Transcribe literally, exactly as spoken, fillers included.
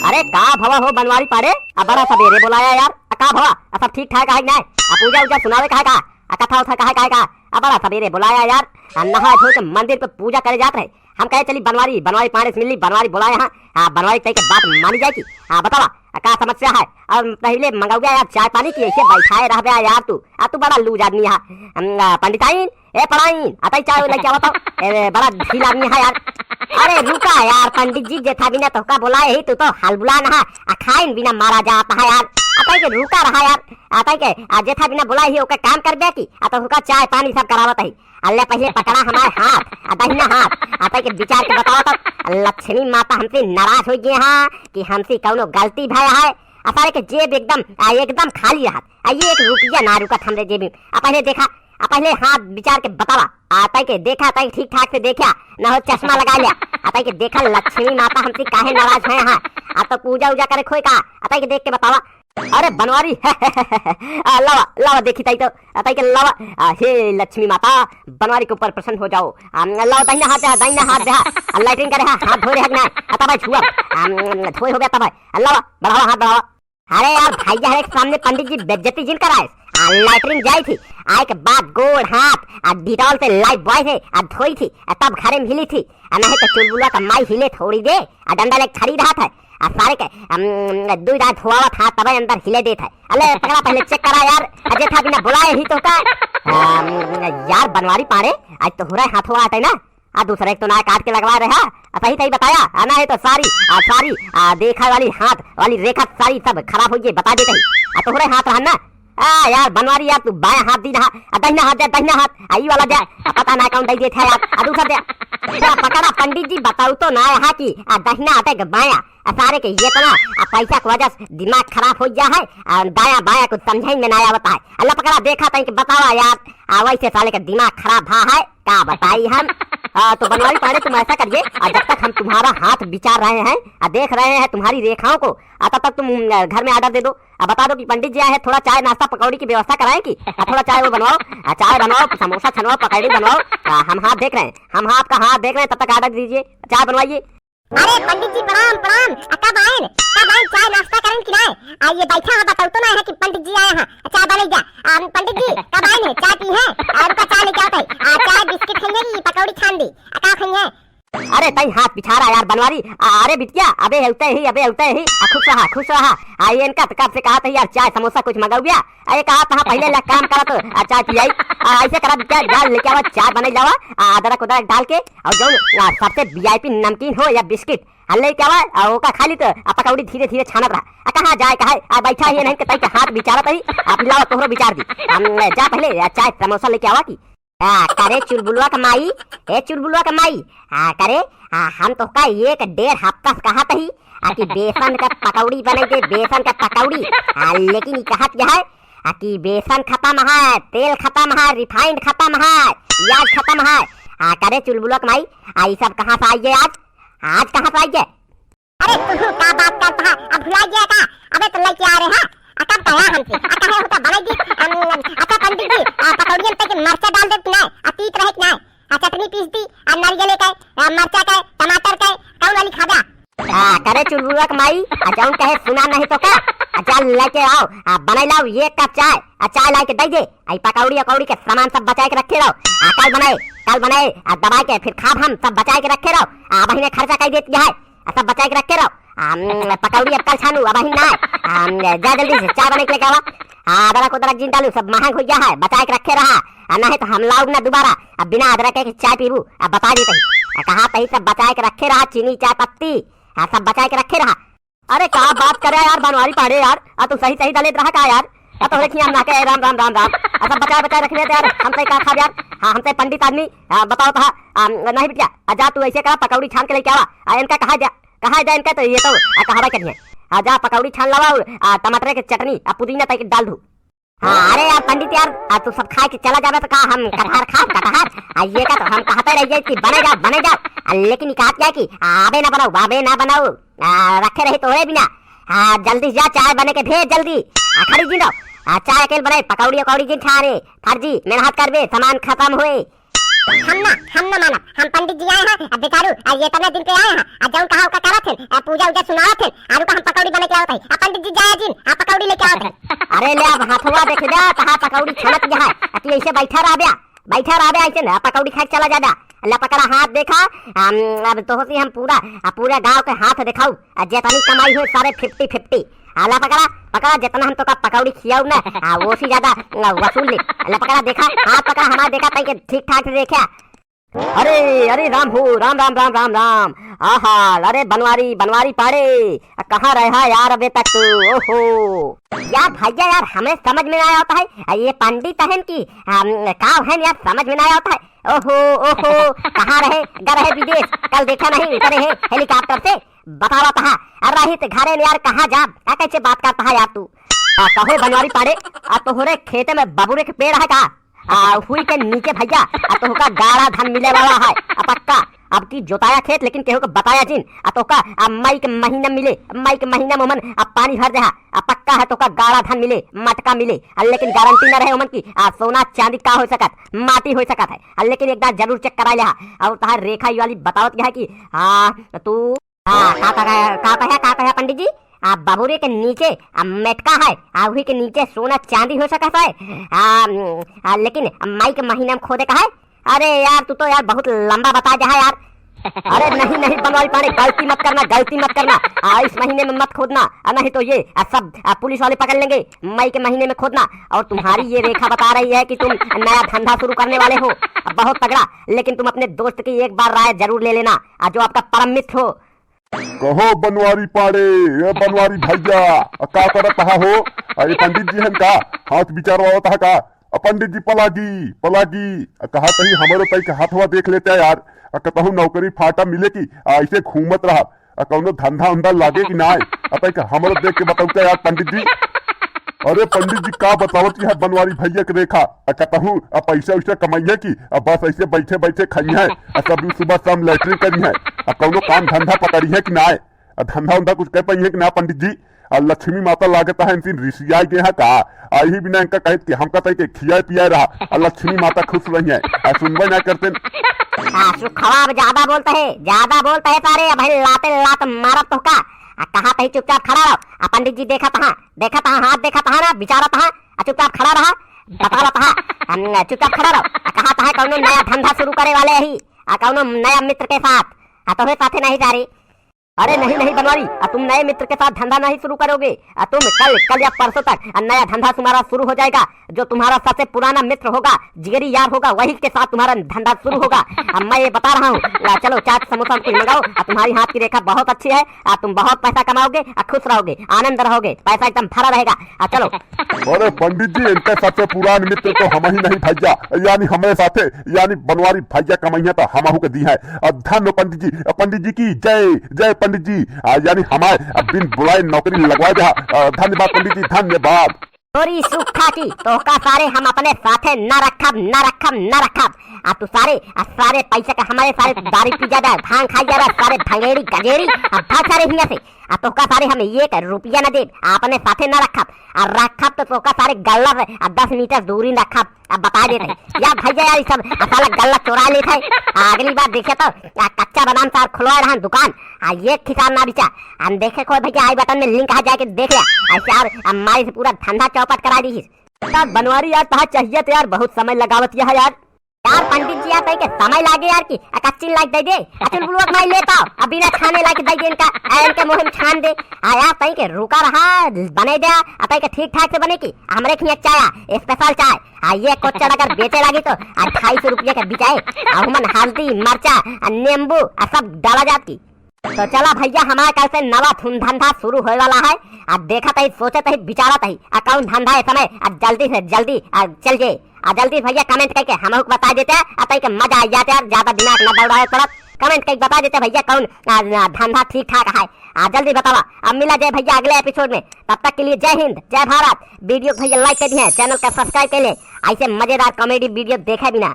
अरे का भवा हो बनवारी पाड़े, आ बड़ा सबेरे बोलाया यार, आ का भवा, आ सब ठीक ठाक है कि नाय? आ पूजा उजा सुनावे का है का? आ कथा उथा का है, का है का? आ बड़ा सबेरे बोलाया यार, आ नहा धो के मंदिर पे पूजा करे जात रहे। हम कहे चली बनवारी, बनवारी पाड़े से मिली, बनवारी बोलाया हाँ, आ बनवारी तई के बात मानी जाए की? आ बतावा, आ का समस्या है? और पहले मंगौया यार चाय पानी की, ऐसे बैठाए रहबे यार तू, आ तू बड़ा लूज आदमी है। हम, आ, पंडिताइन, ए पड़ाइन, अतई चाय लेके आवत हो। ए, बड़ा ढीला आदमी है यार। अरे रुका यार, पंडित जी जेथा बिना तोहका बोलाए ही, तू तो हलबुला नहा, आ खाइन बिना मारा जात है यार। अतई के रुका रहा यार, अतई के, आ जेथा बिना बोलाए ही, ओके काम कर दे की, आ तोहका चाय पानी सब करावत ही। अल्ले पहले पकड़ा हमार हाथ, आ दहिना हाथ, अतई के विचार के बताओ तो, लक्ष्मी माता हमसे नाराज हो गए हाँ कि हमसे कौनो गलती भय है। आ सारे के जेब एकदम, आ एकदम खाली रहत, आ ये एक रुपया ना रुकत हमरे जेब में। आ पहले देखा, आ पहले हाथ विचार के बतावा। आ तई के देखा, तई ठीक ठाक से देखा, ना हो चश्मा लगा लिया। आ तई के देखा लक्ष्मी माता हमसे काहे नाराज है हाँ। आ तो पूजा उजा करे खोए का? आ तई के देख के बतावा। अरे बनवारी, आ, लावा, लावा देखी तई तो, आ तई के लावा। आ, हे लक्ष्मी माता, बनवारी के ऊपर प्रसन्न हो जाओ। आ, लावा दाहिना हाथ दे, दाहिना हाथ दे, आ, लैट्रिन करे, हाथ धो रहे है कि ना? आ तब छुआ, आ, धोए हो गया तब। आ, लावा, बढ़ावा, हाथ बढ़ावा। अरे यार, भैया हरे के सामने पंडित जी बेइज्जती जिन कराए। आ, लैट्रिन जाई थी, आए के बाद गोड़ हाथ आ डिटॉल से लाइफ बॉय से आ धोई थी, आ तब घरे में हिली थी। आ नहीं तो चुलबुलवा का माई हिले थोड़ी दे, आ डंडा लेके खड़ी रहत है। आ सारे के, अम, दुई दांत धोआवत हाथ तबे अंदर हिले देत है। अले पकड़ा पहले चेक करा यार, आ जेथा बिना बुलाए ही तो का? अम, यार बनवारी पाड़े, आज तोहरे हाथवा आटे ना, आ दूसरे के तो ना काट के लगवा रहे हा। आ सही सही बताया, आ ना है तो सारी, आ सारी, आ देखा वाली हाथ वाली रेखा सारी सब खराब हो गई, बता देते ही। आ तोहरे हाथ रहन ना। आ यार बनवारी यार, तू बाया हाथ दी रहा, आ दहिना हाथ दे, दहिना हाथ, आ ई वाला दे, आ पता ना कौन दे देता है यार, आ दूसरा दे। आ पकड़ा पंडित जी, बताऊ तो ना यहाँ की, आ दहिना हाथ है कि बाया, आ सारे के ये तो ना, आ पैसा की वजह से दिमाग खराब हो गया है, आ दाया बाया कुछ समझे में ना आवता है। अल्लाह पकड़ा देखा तई कि बतावा यार, आ वैसे साले का दिमाग खराब भा है, का बताई हम? आ, तो बनवारी पाड़े तुम ऐसा करिए, आ, जब तक हम तुम्हारा हाथ विचार रहे हैं, आ, देख रहे हैं तुम्हारी रेखाओं को, आ, तब तक तुम, आ, घर में ऑर्डर दे दो, आ, बता दो कि पंडित जी आए हैं, थोड़ा चाय नाश्ता पकौड़ी की व्यवस्था कराएं कि, आ, थोड़ा चाय वो बनवाओ, आ, चाय बनवाओ, समोसा छनवाओ, पकौड़ी बनवाओ, आ, हम हाथ देख रहे हैं, हम आपका हाथ देख रहे हैं, तब तक ऑर्डर दीजिए, चाय बनवाइए। अरे पंडित जी प्रणाम, प्रणाम। आ कब आएन, कब आएन, चाय नाश्ता करेन कि नाय? आ ये बैठा है, बताओ तो ना है कि पंडित जी आए हैं, चाय बने जा। आ, पंडित जी कब आएन है, चाय पी है? आ, रुका चाय लेके आवत है। आ, चाय बिस्किट खाएंगे कि पकौड़ी छान दी? आ का खाएंगे? अरे तई हाथ पिछारा यार बनवारी। आ, अरे बिटिया, अबे होते ही, अबे होते ही। आ, खुश रहा, खुश रहा। आ, ये इनका तो कब से कहा था यार, चाय समोसा कुछ मंगाओ गया। अरे कहा था पहले ले काम करा तो, आ, चाय पियाई। आ, ऐसे करा बिटिया, जा लेके आवा, चाय बनाई लावा, आ, अदरक उदरक डाल के, और जौन, आ, सबसे वीआईपी नमकीन हो या बिस्किट, आ, लेके आवा, आ, ओका खा ली तो, आ, पकौड़ी धीरे धीरे छानत रहा। आ, कहाँ जाए, कहाँ, आ, बैठा ही नहीं, तई के हाथ विचारत ही, आ, फिर लावा तोहरो विचार दी। हम, जा पहले, आ, चाय समोसा लेके आवा की। आ, करे चुलबुलवा के माई, ए चुलबुलवा के माई, आ, करे, आ, हम तोहका एक डेढ़ हफ्ता से कहत ही, आ, कि बेसन का पकौड़ी बनाई दे, बेसन का पकौड़ी। आ, लेकिन ई कहत क्या है, आ, कि बेसन खत्म है, तेल खत्म है, रिफाइंड खत्म है, प्याज खत्म है। आ, करे चुलबुलवा के माई, आ, ई सब कहाँ से आई है आज? आज कहाँ से आई है? अरे तू का बात करता है? अब भुला गया का? अबे तो लेके आ रहे हैं। आ कब कहा हमसे? आ कहे होता बनाई दी। अम, अच्छा पंडित जी, आ पकौड़ियन पे के मरचा डाल दे कि नाय? आ तीत रहे कि नाय? आ चटनी पीस दी, आ नारियल के, आ मरचा के, टमाटर के, कौन वाली खाबा? आ, करे चुलबुलवा के माई, आ जौन कहे सुना नहीं तो का? आ जा लेके आओ, आ बनाई लाओ एक कप चाय, आ चाय लाई के दे दे। आ ई पकौड़ी अकौड़ी के सामान सब बचाए के रखे रहो। आ कल बनाए, कल बनाए, आ दबाए के फिर खाब हम, सब बचाए के रखे रहो। आ बहिने खर्चा कई देती है। आ सब बचाए के रखे रहो। आ, हम्म, पकौड़ी अब कल छानू, अब अभी ना। आ, हम्म, जा जल्दी से चाय बना के लेके आवा। आ, अदरक उदरक जिन डालू, सब महंग हो गया है, बचाए के रखे रहा। आ, नहीं तो हम लाऊब ना दोबारा। अब बिना अदरक के चाय पीबू, अब बता देते ही। आ, कहा तही सब बचाए के रखे रहा, चीनी, चाय पत्ती, आ, सब बचाए के रखे रहा। अरे का बात करे यार बनवारी पाड़े यार, आ तू सही सही दलेत रहा का यार? आ तोहरे खियान ना के राम, राम, राम, राम। आ सब बचाए, बचाए रखने थे यार, हम तई का खाब यार? हाँ, हम तई पंडित आदमी, आ, बताओ तो, आ, नहीं बिटिया, आ जा तू ऐसे करा, पकौड़ी छान के लेके आवा। आ इनका कहा जा, कहा जा इनका तो ये तो, आ, कहावा करिए। आ जा पकौड़ी छान लावा और, आ, टमाटर के चटनी, आ, पुदीना तई के डाल दू। हाँ, अरे यार पंडित यार, आ, तू सब खाए के चला जावे तो का हम कटहर खाब, कटहर? आ, ये का तो हम कहते रह जाए कि बने जाओ, बने जाओ। आ, लेकिन ये कहत क्या कि, आ, आबे ना बनाओ, आबे ना बनाओ। आ, रखे रही तोहरे बिना। आ, जल्दी जा, चाय बने के भेज जल्दी। आ, खड़ी जिन रहो। आ, चाय अकेल बनाए, पकौड़ी अकौड़ी जिन खा रे। फर्जी मेहनत करबे, सामान खत्म होए। हम ना, हम ना मानब। हम पंडित जी आए हैं, अब बेचारू, आ ये इतने दिन पे आए हैं, आ जौन कहा ओका करत हैं, आ पूजा उजा सुनावत हैं, आरू का हम पकौड़ी बने के आवत है, आ पंडित जी जाए जिन, आ पकौड़ी लेके आवत है। अरे ले अब हाथवा देख जा, कहाँ पकौड़ी छनत जा है, आ तू ऐसे बैठा रह बे, बैठा रह बे ऐसे ना, पकौड़ी खाए के चला जा बे। ले पकड़ा हाथ देखा, हम, अब तोहसी हम पूरा, आ पूरा गाँव के हाथ देखाऊ, आ जेतनी कमाई हो सारे fifty fifty। आ ला पकड़ा, पकड़ा, जेतना हम तोका पकौड़ी खियाऊ ना, आ, वो से ज्यादा, आ, वसूल ले। ला पकड़ा, देखा, हाथ पकड़ा, हमार देखा, तई के ठीक ठाक से देखा। अरे, अरे राम हो, राम, राम, राम, राम, राम। आहा, अरे बनवारी, बनवारी पाड़े, आ, कहाँ रहा यार अबे तक तू? ओहो। यार भैया यार, हमें समझ में ना आवत है, आ, ये पंडित हन कि, हम, का हन यार, समझ में ना आवत है। ओहो, ओहो, कहाँ रहे? ग रहे विदेश, कल देखा नहीं, उतरे हैं helicopter से। बतावा तहा, अरे रही त घरे में यार, कहाँ जाब? का कैसे बात करता है यार तू? आ, कहो बनवारी पाड़े, आ तोहरे खेते में बबुरे के पेड़ है का? आ हुई के नीचे भैया, आ तोहका गाड़ा धान मिले वाला है, आ पक्का। अब की जोताया खेत लेकिन केहू के बताया जिन, आ तोहका आ मई के महीना मिले, मई के महीना में मन आ पानी भर देहा, आ पक्का है तोहका गाड़ा धान मिले, मटका मिले, आ लेकिन गारंटी ना रहे ओमन की आ सोना चांदी का हो सकत, माटी हो सकत है, आ लेकिन एक बार जरूर check करा लेहा। और तहार रेखा ये वाली बतावत है कि हाँ तू हाँ, का कहा, का कहा, का कहा पंडित जी? आ, बबुरे के नीचे, आ, मेटका है, आ, वही के नीचे सोना चांदी हो सकत है। आ, आ, लेकिन माई के महीना में खोदे का है? अरे यार, तू तो यार बहुत लंबा बता जा है यार। अरे नहीं, नहीं, बनवारी पाड़े, गलती मत करना, गलती मत करना। आ, इस महीने में मत खोदना, आ, नहीं तो ये, आ, सब, आ, पुलिस वाले पकड़ लेंगे। मई के महीने में खोदना। और तुम्हारी ये रेखा बता रही है कि तुम नया धंधा शुरू करने वाले हो, आ, बहुत तगड़ा। लेकिन तुम अपने दोस्त की एक बार राय जरूर ले लेना, आ, जो आपका परम मित्र हो। कहो बनवारी पाड़े, ए बनवारी भैया, आ का करत हा हो? आ ये पंडित जी हन का? हाथ विचारवावत हा का? आ पंडित जी पलागी, पलागी, आ कहा तही हमरो तई के हाथवा देख लेते यार। आ कतहु नौकरी फाटा मिले की? आ ऐसे घूमत रहा। आ कौनो धंधा उंधा लागे कि नाय? आ तई के हमरो देख के बतौते यार पंडित जी। अरे पंडित जी, का बतावत है बनवारी भैया के रेखा, आ कतहूँ आ पैसा वैसा कमाइहे कि आ बस ऐसे बैठे बैठे खाइहे, आ सब सुबह शाम लैट्रिन करिहे, आ कौनो काम धंधा पकड़िहे कि नाय? आ धंधा उंधा कुछ कर पाइहे कि ना पंडित जी? आ लक्ष्मी माता लागत है इनसे रिसियाई गए हैं का? आ यही बिना इनका कहित कि हमका तई के खियाए पियाए रहा, आ लक्ष्मी माता खुश रही है, आ सुनबे ना करते। आ सुखवा अब ज्यादा बोलते है, ज्यादा बोलते है सारे, अब लाते लात मारब तोहका। आ कहा तही चुपचाप खड़ा रहो। आ पंडित जी देखत हा, देखत हा, हाथ देखत हा ना, विचारत हा, आ चुपचाप खड़ा रहा, बतावत हा, हम चुपचाप खड़ा रहो। आ कहा तहा कौनो नया धंधा शुरू करे वाले ही, आ कौनो नया मित्र के साथ, आ तोहरे साथे नहीं जा रही। अरे नहीं, नहीं बनवारी, आ तुम नए मित्र के साथ धंधा नहीं शुरू करोगे, आ तुम कल, कल या परसों तक, आ नया धंधा तुम्हारा शुरू हो जाएगा। जो तुम्हारा सबसे पुराना मित्र होगा, जिगरी यार होगा, वही के साथ तुम्हारा धंधा शुरू होगा। अब मैं ये बता रहा हूँ, आ, चलो चाट समोसा कुछ मंगाओ, आ, तुम्हारी हाथ की रेखा बहुत अच्छी है, आ, तुम बहुत पैसा कमाओगे, आ, खुश रहोगे, आनंद रहोगे, पैसा एकदम भरा रहेगा। आ, चलो। अरे पंडित जी, इनके सबसे पुरान मित्र तो हम ही नहीं भैया, यानी हमारे साथे, यानी बनवारी भैया कमैया तो हमहू के दी है। आ, धन्य पंडित जी, पंडित जी की जय, जय पंडित जी, आ, यानी हमारे, आ, बिन बुलाए नौकरी लगवा दे। आ, धन्यवाद पंडित जी, धन्यवाद। तोरी सुखा की, तोहका सारे हम अपने साथे न रखब, न रखब, न रखब। आ तू सारे, आ सारे पैसा का हमारे सारे दारू पी जाबे, भांग खाई जाबे, सारे भंगेड़ी गजेड़ी, आ भाग सारे हियाँ से। आ तोहका सारे हम एक रुपया न देब, आ अपने साथे न रखब। आ रखब तो तोहका सारे गल्ला से, आ दस मीटर दूरी रखब। अब बता देते हैं। या भैया यार, ये सब, आ साला गल्ला चोरा लेत है। आ अगली बार देखे तो, आ कच्चा बादाम सार खुलवा रहा दुकान, आ ये खिसार ना बिचा। हम देखे कोई भैया, आई बटन में link आ जाके देख ले। ऐसे यार, अब माई से पूरा धंधा चौपट करा दी। यार बनवारी यार, तहा चाहिए तो यार बहुत समय लगावत यह यार। यार पंडित जी यार, तई के समय लागे यार की, आ कच्ची लाग दे दे, आ चुलबुलवा के माई लेता, आ बिना छाने लाग दे दे इनका, आ इनके मुँह में छान दे। आ यार तई के रुका रहा, बने दे, आ तई के ठीक ठाक से बने की, हमरे खिया चाय, special चाय। आ ये कोच्चड़ अगर बेचे लागी तो आ ढाई सौ रुपया के बिकाए। आ हुमन हल्दी, मरचा, आ नींबू, आ सब डाला जात की। तो चला भैया, हमारा कल से नवा धुन धंधा शुरू होए वाला है। आ देखत ही, सोचत ही, विचारत ही, आ कौन धंधा है समय, आ जल्दी से जल्दी आ चल जे। आ जल्दी भैया comment करके हमहू के बता देते, आ तई के मजा आ जाते यार, ज्यादा दिमाग ना दौड़ावे पड़त। Comment करके बता देते भैया कौन आ, आ, धंधा ठीक ठाक है। आ जल्दी बतावा। अब मिला जाए भैया अगले episode में, तब तक के लिए जय हिंद, जय भारत। Video को भैया like कर दिए, channel का subscribe कर ले, ऐसे मजेदार comedy video देखे बिना।